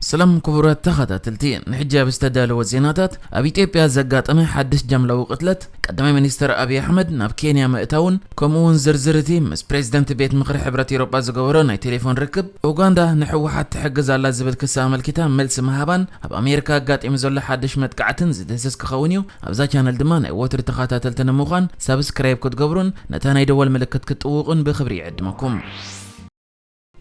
ሰላም ክቡራት ተኸታተልቲ፣ ንሕጂ ኣብ ዝተዳለወ ዜናታት፣ ኣብ ኢትዮጵያ ዘጋጠመ ሓድሽ ጃምላዊ ቅትለት፣ ቀዳማይ ሚኒስትር ኣብይ ኣሕመድ ናብ ኬንያ ምእታውን፣ ከምኡ እውን ዝርዝር እቲ ምስ ፕሬዚደንት ቤት ምኽሪ ሕብረት ኤውሮጳ ዝገበሮ ናይ ቴሌፎን ርክብ፣ ኡጋንዳ ንህወሓት ትሕግዝ ኣላ ዝብል ክሲ ኣመልኪታ መልሲ ምሃባን፣ ኣብ ኣሜሪካ ኣጋጢሙ ዘሎ ሓድሽ መጥቃዕትን ዝድህስስ ክኸውን እዩ። ኣብዛ ቻነል ድማ ናይ ወትሩ ተኸታተልቲ ንምዃን ሳብስክራይብ ክትገብሩን ነታ ናይ ደወል ምልክት ክትጥውቑን ብኽብሪ ይዕድመኩም።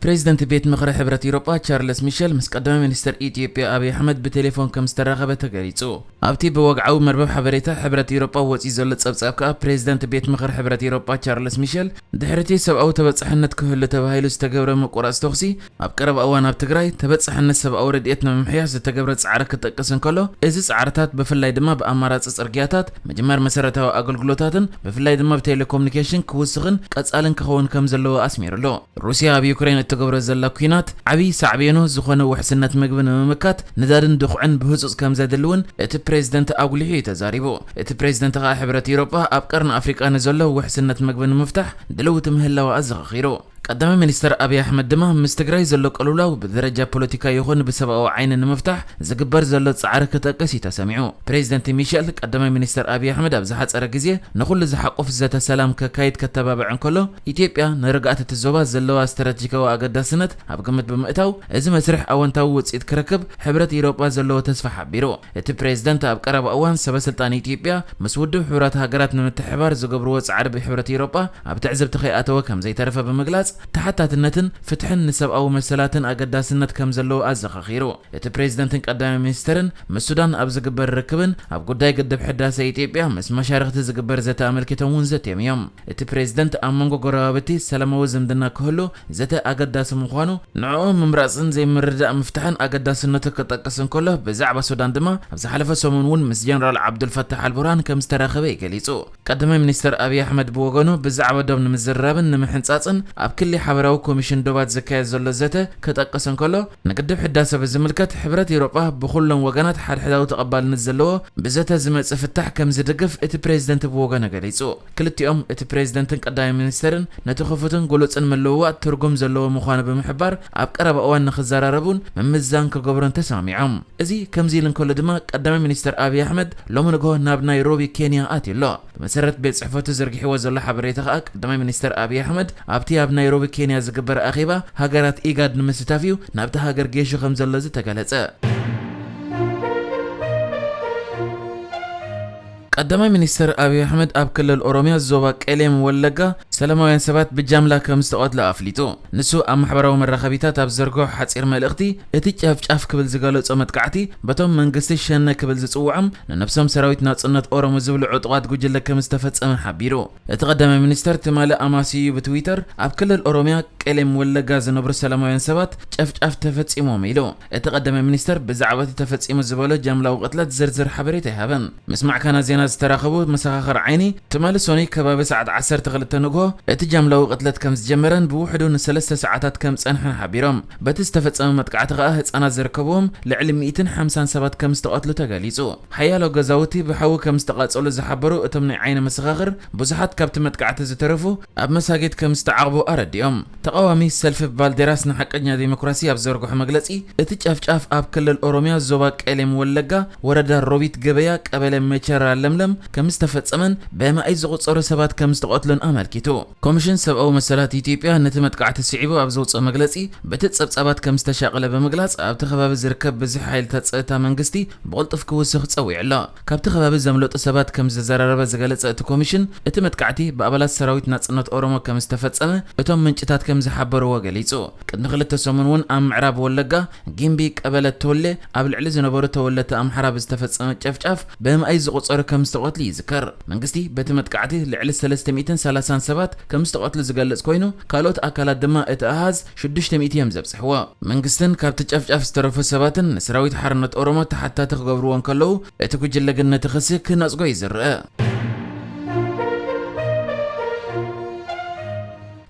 ፕሬዚደንት ቤት ምኽሪ ሕብረት ኤውሮጳ ቻርለስ ሚሸል ምስ ቀዳማይ ሚኒስትር ኢትዮጵያ ኣብይ ኣሕመድ ብቴሌፎን ከም ዝተራኸበ ተገሊጹ። ኣብቲ ብወግዓዊ መርበብ ሓበሬታ ሕብረት ኤውሮጳ ወጺኡ ዘሎ ጸብጻብ ከኣ፣ ፕሬዚደንት ቤት ምኽሪ ሕብረት ኤውሮጳ ቻርለስ ሚሸል፣ ድሕሪ እቲ ሰብኣዊ ተበጻሕነት ክህሉ ተባሂሉ ዝተገብረ ምቁራጽ ተኹሲ፣ ኣብ ቀረባ እዋን ኣብ ትግራይ ተበጻሕነት ሰብኣዊ ረድኤት ንምምሕያሽ ዝተገብረ ጻዕሪ ክጠቅስ እንከሎ፣ እዚ ጻዕርታት ብፍላይ ድማ ብኣማራጺ ጽርግያታት፣ ምጅማር መሰረታዊ ኣገልግሎታትን ብፍላይ ድማ ብቴሌኮሙኒኬሽን ክውስኽን ቀጻልን ክኸውን ከም ዘለዎ ኣስሚሩሉ። ሩስያ ኣብ ዩክሬን እትገብሮ ዘላ ኲናት ዓብዪ ሳዕቤኑ ዝኾነ ውሕስነት ምግቢ ንምምካት ነዳድን ድኹዕን ብህጹጽ ከም ዘድሊ እውን እቲ ፕሬዝደንት ኣጉሊሑ እዩ ተዛሪቡ። እቲ ፕሬዝደንት ከኣ ሕብረት ኤውሮጳ ኣብ ቀርኒ ኣፍሪቃ ንዘሎ ውሕስነት ምግቢ ንምፍታሕ ድልውቲ ምህላዋ ኣዘኻኺሩ። ቀዳማይ ሚኒስትር ኣብይ ኣሕመድ ድማ ምስ ትግራይ ዘሎ ቅልውላው ብደረጃ ፖለቲካ ይኹን ብሰብኣዊ ዓይኒ ንምፍታሕ ዝግበር ዘሎ ጻዕሪ ክጠቅስ እዩ ተሰሚዑ። ፕሬዝደንት ሚሸል ቀዳማይ ሚኒስትር ኣብይ ኣሕመድ ኣብ ዝሓጸረ ግዜ ንኹሉ ዝሓቁፍ ዘተ ሰላም ከካይድ ከተባብዕ እንከሎ፣ ኢትዮጵያ ንርግኣት እቲ ዞባ ዘለዋ ስትራቴጂካዊ ኣገዳስነት ኣብ ግምት ብምእታው፣ እዚ መስርሕ ኣወንታዊ ውጽኢት ክረክብ ሕብረት ኤውሮጳ ዘለዎ ተስፋ ሓቢሩ። እቲ ፕሬዝደንት ኣብ ቀረባ እዋን ሰበ ስልጣን ኢትዮጵያ ምስ ውድብ ሕቡራት ሃገራት ንምትሕብባር ዝገብርዎ ጻዕሪ ብሕብረት ኤውሮጳ ኣብ ትዕዝብቲ ከይኣተወ ከም ዘይተረፈ ብምግላጽ፣ ተሓታትነትን ፍትሕን ንሰብኣዊ መሰላትን ኣገዳስነት ከም ዘለዎ ኣዘኻኺሩ። እቲ ፕሬዝደንትን ቀዳማይ ሚኒስትርን ምስ ሱዳን ኣብ ዝግበር ርክብን ኣብ ጉዳይ ግድብ ሕዳሰ ኢትዮጵያ ምስ መሻርኽቲ ዝግበር ዘተ ኣመልኪቶም እውን ዘትዮም እዮም። እቲ ፕሬዝደንት ኣብ መንጎ ጎረባብቲ ሰላማዊ ዝምድና ክህሉ ዘተ ኣገዳሲ ምዃኑ፣ ንዕኦም ምምራጽን ዘይምርድዳእ ምፍታሕን ኣገዳስነቱ ክጠቅስ እንከሎ፣ ብዛዕባ ሱዳን ድማ ኣብ ዝሓለፈ ሰሙን እውን ምስ ጀነራል ዓብዱልፈታሕ ኣልቡርሃን ከም ዝተራኸበ እዩ ገሊጹ። ቀዳማይ ሚኒስትር ኣብይ ኣሕመድ ብወገኑ፣ ብዛዕባ ዶብ ንምዝርራብን ንምሕንጻጽን ኣብ ክሊ ሓበራዊ ኮሚሽን ዶባት ዝካየድ ዘሎ ዘተ ክጠቅስ እንከሎ፣ ንግድብ ሕዳሰ ብዝምልከት ሕብረት ኤውሮጳ ብኹሎም ወገናት ሓድሕዳዊ ተቐባልነት ዘለዎ ብዘተ ዝመጽእ ፍታሕ ከም ዝድግፍ እቲ ፕሬዝደንት ብወገኑ ገሊጹ። ክልቲኦም፣ እቲ ፕሬዝደንትን ቀዳማይ ሚኒስትርን፣ ነቲ ክፉትን ግሉጽን ምልውዋጥ ትርጉም ዘለዎ ምዃኑ ብምሕባር፣ ኣብ ቀረባ እዋን ንኽዘራረቡን ምምዝዛን ክገብሩን ተሰማሚዖም። እዚ ከምዚ ኢሉ እንከሎ ድማ፣ ቀዳማይ ሚኒስትር ኣብይ ኣሕመድ ሎሚ ንግሆ ናብ ናይሮቢ ኬንያ ኣትዩ ኣሎ። ብመሰረት ቤት ጽሕፈቱ ዘርጊሕዎ ዘሎ ሓበሬታ ከኣ፣ ቀዳማይ ሚኒስትር ኣብይ ኣሕመድ ኣብቲ ኣብ ናይሮቢ ኬንያ ዝግበር ኣኼባ ሃገራት ኢጋድ ንምስታፍ እዩ ናብቲ ሃገር ጌሹ ከም ዘሎ ዝተገለጸ። ቀዳማይ ሚኒስትር ኣብይ ኣሕመድ ኣብ ክልል ኦሮምያ ዞባ ቄሌም ወለጋ ሰላማውያን ሰባት ብጃምላ ከም ዝተቐትሉ ኣፍሊጡ። ንሱ ኣብ ማሕበራዊ መራኸቢታት ኣብ ዘርግሖ ሓጺር መልእኽቲ፣ እቲ ጨፍጫፍ ክብል ዝገለጾ መጥቃዕቲ በቶም መንግስቲ ሸነ ክብል ዝጽውዖም ንነብሶም ሰራዊት ናጽነት ኦሮሞ ዝብሉ ዕጡቓት ጉጅለ ከም ዝተፈጸመ ሓቢሩ። እቲ ቀዳማይ ሚኒስተር ትማሊ ኣማስዩ ብትዊተር፣ ኣብ ክልል ኦሮምያ ቄሌም ወለጋ ዝነብሩ ሰላማውያን ሰባት ጨፍጫፍ ተፈጺሞም ኢሉ። እቲ ቀዳማይ ሚኒስተር ብዛዕባ እቲ ተፈጺሙ ዝበሎ ጃምላዊ ቅትለት ዝርዝር ሓበሬታ ኣይሃበን። ምስ ማዕከናት ዜና ዝተራኸቡ መሰኻኽር ዓይኒ፣ ትማሊ ሰኑይ ከባቢ ሰዓት ዓሰርተ ክልተ ንግሆ እቲ ጃምላዊ ቅትለት ከም ዝጀመረን ብውሕዱ ንሰለስተ ሰዓታት ከም ዝጸንሐን ሓቢሮም። በቲ ዝተፈጸመ መጥቃዕቲ ከኣ ህጻናት ዝርከብዎም ልዕሊ ሚእትን ሓምሳን ሰባት ከም ዝተቐትሉ ተገሊጹ። ሓያሎ ገዛውቲ ብሓዊ ከም ዝተቓጸሉ ዝሓበሩ እቶም ናይ ዓይኒ መሰኻኽር፣ ብዙሓት ካብቲ መጥቃዕቲ ዝተረፉ ኣብ መሳጊድ ከም ዝተዓቕቡ ኣረዲኦም። ተቓዋሚ ሰልፊ ባልዴራስ ንሓቀኛ ዲሞክራሲ ኣብ ዘርግሖ መግለጺ፣ እቲ ጨፍጫፍ ኣብ ክልል ኦሮምያ ዞባ ቄሌም ወለጋ ወረዳ ሮቢት ገበያ ቀበሌ መቸራ ለምለም ከም ዝተፈጸመን ብኣማኢት ዝቑጸሩ ሰባት ከም ዝተቐትሉን ኣመልኪቱ። ኮሚሽን ሰብኣዊ መሰላት ኢትዮጵያ ነቲ መጥቃዕቲ ስዒቡ ኣብ ዘውጽኦ መግለጺ፣ በቲ ጸብጻባት ከም ዝተሻቐለ ብምግላጽ፣ ኣብቲ ከባቢ ዝርከብ ብዙሕ ሓይልታት ጸጥታ መንግስቲ ብቕልጡፍ ክውስኽ ጸዊዑ ኣሎ። ካብቲ ከባቢ ዘምለጡ ሰባት ከም ዝተዘራረበ ዝገለጸ እቲ ኮሚሽን፣ እቲ መጥቃዕቲ ብኣባላት ሰራዊት ናጽነት ኦሮሞ ከም ዝተፈጸመ እቶም ምንጭታት ከም ዝሓበርዎ ገሊጹ። ቅድሚ ክልተ ሰሙን እውን ኣብ ምዕራብ ወለጋ ጊምቢ ቀበለ ቶሌ ኣብ ልዕሊ ዝነበሩ ተወለድቲ ኣምሓራ ብዝተፈጸመ ጨፍጫፍ ብኣማኢት ዝቑጸሩ ከም ዝተቐትሉ ይዝከር። መንግስቲ በቲ መጥቃዕቲ ልዕሊ ሰለስተ ሚእትን ሰላሳን ሰባት ከም ዝተቐትሉ ዝገልጽ ኮይኑ፣ ካልኦት ኣካላት ድማ እቲ ኣሃዝ ሽዱሽተ ሚእቲ እዮም ዘብጽሕዎ። መንግስትን ካብቲ ጨፍጫፍ ዝተረፉ ሰባትን ንሰራዊት ሓርነት ኦሮሞ ተሓታቲ ክገብርዎ እንከለዉ፣ እቲ ጉጅለ ግን ነቲ ክሲ ክነጽጎ እዩ ዝረአ።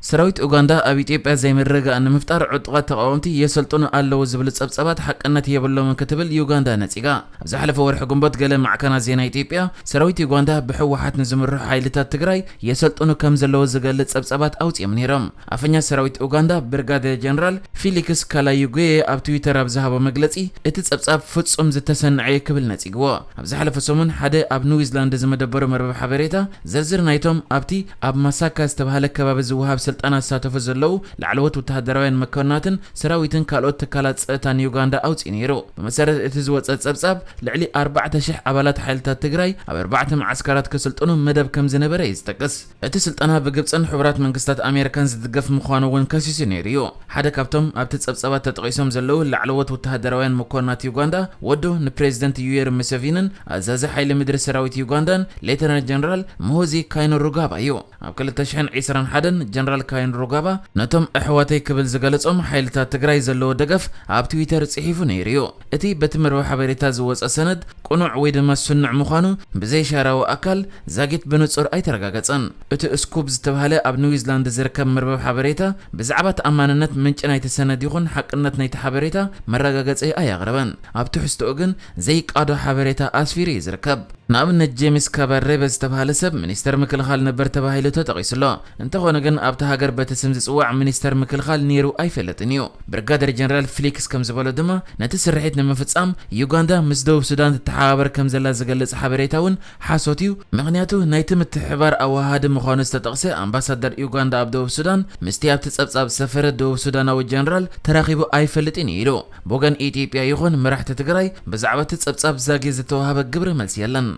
ሰራዊት ኡጋንዳ ኣብ ኢትዮጵያ ዘይምርግጋእ ንምፍጣር ዕጡቓት ተቓወምቲ የሰልጥኑ ኣለዉ ዝብሉ ጸብጻባት ሓቅነት የብሎምን ክትብል ዩጋንዳ ነጺጋ። ኣብ ዝሓለፈ ወርሒ ግንቦት ገለ ማዕከናት ዜና ኢትዮጵያ ሰራዊት ዩጋንዳ ብህወሓት ንዝምርሑ ሓይልታት ትግራይ የሰልጥኑ ከም ዘለዉ ዝገልጽ ጸብጻባት ኣውጺኦም ነይሮም። ኣፈኛ ሰራዊት ኡጋንዳ ብርጋዴር ጀነራል ፊሊክስ ካላዩጉዬ ኣብ ትዊተር ኣብ ዝሃቦ መግለጺ እቲ ጸብጻብ ፍጹም ዝተሰነዐ እዩ ክብል ነጺግዎ። ኣብ ዝሓለፈ ሰሙን ሓደ ኣብ ኒውዚላንድ ዝመደበሩ መርበብ ሓበሬታ ዝርዝር ናይቶም ኣብቲ ኣብ ማሳካ ዝተባህለ ከባቢ ዝወሃብ ስልጠና ዝሳተፉ ዘለዉ ላዕለዎት ወተሃደራውያን መኮንናትን ሰራዊትን ካልኦት ትካላት ጸጥታ ንዩጋንዳ ኣውጺኡ ነይሩ። ብመሰረት እቲ ዝወጸ ጸብጻብ ልዕሊ ኣርባዕተ ሽሕ ኣባላት ሓይልታት ትግራይ ኣብ ኣርባዕተ መዓስከራት ክስልጥኑ መደብ ከም ዝነበረ እዩ ዝጠቅስ። እቲ ስልጠና ብግብጽን ሕቡራት መንግስታት ኣሜሪካን ዝድገፍ ምዃኑ እውን ከሲሱ ነይሩ እዩ። ሓደ ካብቶም ኣብቲ ጸብጻባት ተጠቒሶም ዘለዉ ላዕለዎት ወተሃደራውያን መኮንናት ዩጋንዳ ወዱ ንፕሬዚደንት ዩዌሪ ሙሴቪንን ኣዛዚ ሓይሊ ምድሪ ሰራዊት ዩጋንዳን ሌተናል ጀነራል ሙሆዚ ካይኖሩጋባ እዩ። ኣብ ክልተ ሽሕን ዕስራን ሓደን ጀነራል ካይኖሩጋባ ነቶም ኣሕዋተይ ክብል ዝገለጾም ሓይልታት ትግራይ ዘለዎ ደገፍ ኣብ ትዊተር ጽሒፉ ነይሩ እዩ። እቲ በቲ መርበብ ሓበሬታ ዝወጸ ሰነድ ቅኑዕ ወይ ድማ ስኑዕ ምዃኑ ብዘይሻራዊ ኣካል ዛጊት ብንጹር ኣይተረጋገጸን። እቲ ስኩፕ ዝተባህለ ኣብ ኒውዚላንድ ዝርከብ መርበብ ሓበሬታ ብዛዕባ ተኣማንነት ምንጪ ናይቲ ሰነድ ይኹን ሓቅነት ናይቲ ሓበሬታ መረጋገጺ ኣየቕረበን። ኣብ ትሕዝትኡ ግን ዘይቃዶ ሓበሬታ ኣስፊሩ እዩ ዝርከብ። ንኣብነት ጄምስ ካባሬበ ዝተባህለ ሰብ ሚኒስተር ምክልኻል ነበር ተባሂሉ ተጠቒሱ ኣሎ። እንተኾነ ግን ኣብታ ሃገር በቲ ስም ዝጽዋዕ ሚኒስተር ምክልኻል ነይሩ ኣይፈልጥን እዩ። ብርጋደር ጀነራል ፊሊክስ ከም ዝበሎ ድማ ነቲ ስርሒት ንምፍጻም ዩጋንዳ ምስ ደቡብ ሱዳን ትተሓባበር ከም ዘላ ዝገልጽ ሓበሬታ እውን ሓሶት እዩ። ምኽንያቱ ናይቲ ምትሕብባር ኣወሃሃዲ ምዃኑ ዝተጠቕሰ ኣምባሳደር ዩጋንዳ ኣብ ደቡብ ሱዳን ምስቲ ኣብቲ ጸብጻብ ዝሰፈረ ደቡብ ሱዳናዊ ጀነራል ተራኺቡ ኣይፈልጥን እዩ ኢሉ። ብወገን ኢትዮጵያ ይኹን መራሕቲ ትግራይ ብዛዕባ እቲ ጸብጻብ ዛጊት ዝተዋህበ ግብረ መልሲ የለን።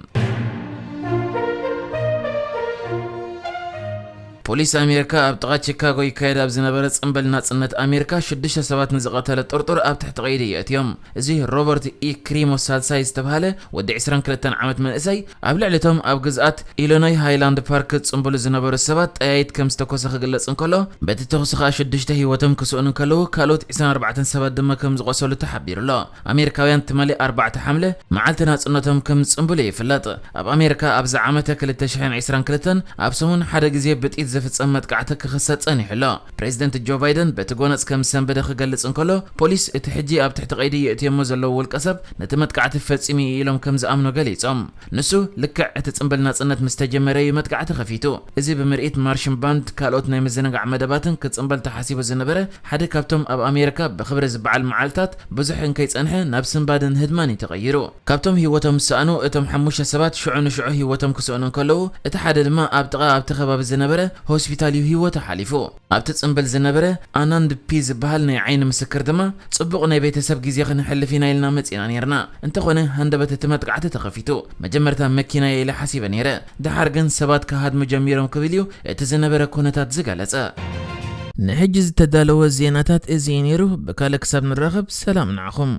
ፖሊስ ኣሜሪካ ኣብ ጥቓ ቺካጎ ይካየድ ኣብ ዝነበረ ጽምብል ናጽነት ኣሜሪካ ሽዱሽተ ሰባት ንዝቐተለ ጥርጡር ኣብ ትሕቲ ቀይዲ የእትዮም። እዚ ሮበርት ኢ ክሪሞ ሳልሳይ ዝተባህለ ወዲ ዕስራን ክልተን ዓመት መንእሰይ ኣብ ልዕሊ እቶም ኣብ ግዝኣት ኢሎኖይ ሃይላንድ ፓርክ ዝጽምብሉ ዝነበሩ ሰባት ጠያይት ከም ዝተኮሰ ክግለጽ እንከሎ፣ በቲ ተኹሲ ከኣ ሽዱሽተ ህይወቶም ክስእኑ እንከለዉ ካልኦት ዕስራን ኣርባዕተን ሰባት ድማ ከም ዝቖሰሉ ተሓቢሩ ኣሎ። ኣሜሪካውያን ትማሊ ኣርባዕተ ሓምለ መዓልቲ ናጽነቶም ከም ዝጽምብሉ ይፍለጥ። ኣብ ኣሜሪካ ኣብዚ ዓመተ ክልተ ሽሕን ዕስራን ክልተን ኣብ ሰሙን ሓደ ግዜ ብጥይት ዝፍጸም መጥቃዕቲ ክኽሰት ጸኒሑ ኣሎ። ፕሬዚደንት ጆ ባይደን በቲ ጎነጽ ከም ዝሰንበደ ክገልጽ እንከሎ፣ ፖሊስ እቲ ሕጂ ኣብ ትሕቲ ቀይዲ የእትዮሞ ዘለዉ ውልቀ ሰብ ነቲ መጥቃዕቲ ፈጺሙ እዩ ኢሎም ከም ዝኣምኑ ገሊጾም። ንሱ ልክዕ እቲ ጽምብል ናጽነት ምስ ተጀመረ እዩ መጥቃዕቲ ከፊቱ። እዚ ብምርኢት ማርሽን ባንድ ካልኦት ናይ ምዝንጋዕ መደባትን ክጽምበል ተሓሲቡ ዝነበረ ሓደ ካብቶም ኣብ ኣሜሪካ ብኽብሪ ዝበዓል መዓልታት ብዙሕ እንከይጸንሐ ናብ ስንባድን ህድማን እዩ ተቐይሩ። ካብቶም ህይወቶም ዝሰኣኑ እቶም ሓሙሽተ ሰባት ሽዑ ንሽዑ ህይወቶም ክስእኑ እንከለዉ፣ እቲ ሓደ ድማ ኣብ ጥቓ ኣብቲ ከባቢ ዝነበረ ሆስፒታል እዩ ህይወቱ ሓሊፉ። ኣብቲ ጽምብል ዝነበረ ኣናንድ ፒ ዝበሃል ናይ ዓይኒ ምስክር ድማ፣ "ጽቡቕ ናይ ቤተሰብ ግዜ ክንሕልፍ ኢና ኢልና መጺና ኔርና። እንተኾነ ሃንደበት እቲ መጥቃዕቲ ተኸፊቱ። መጀመርታ መኪና እየ ኢለ ሓሲበ ኔረ። ደሓር ግን ሰባት ክሃድሙ ጀሚሮም" ክብል እዩ እቲ ዝነበረ ኩነታት ዝገለጸ። ንሕጂ ዝተዳለወ ዜናታት እዚ እዩ ነይሩ። ብካልእ ክሳብ ንራኸብ ሰላም ንዓኹም።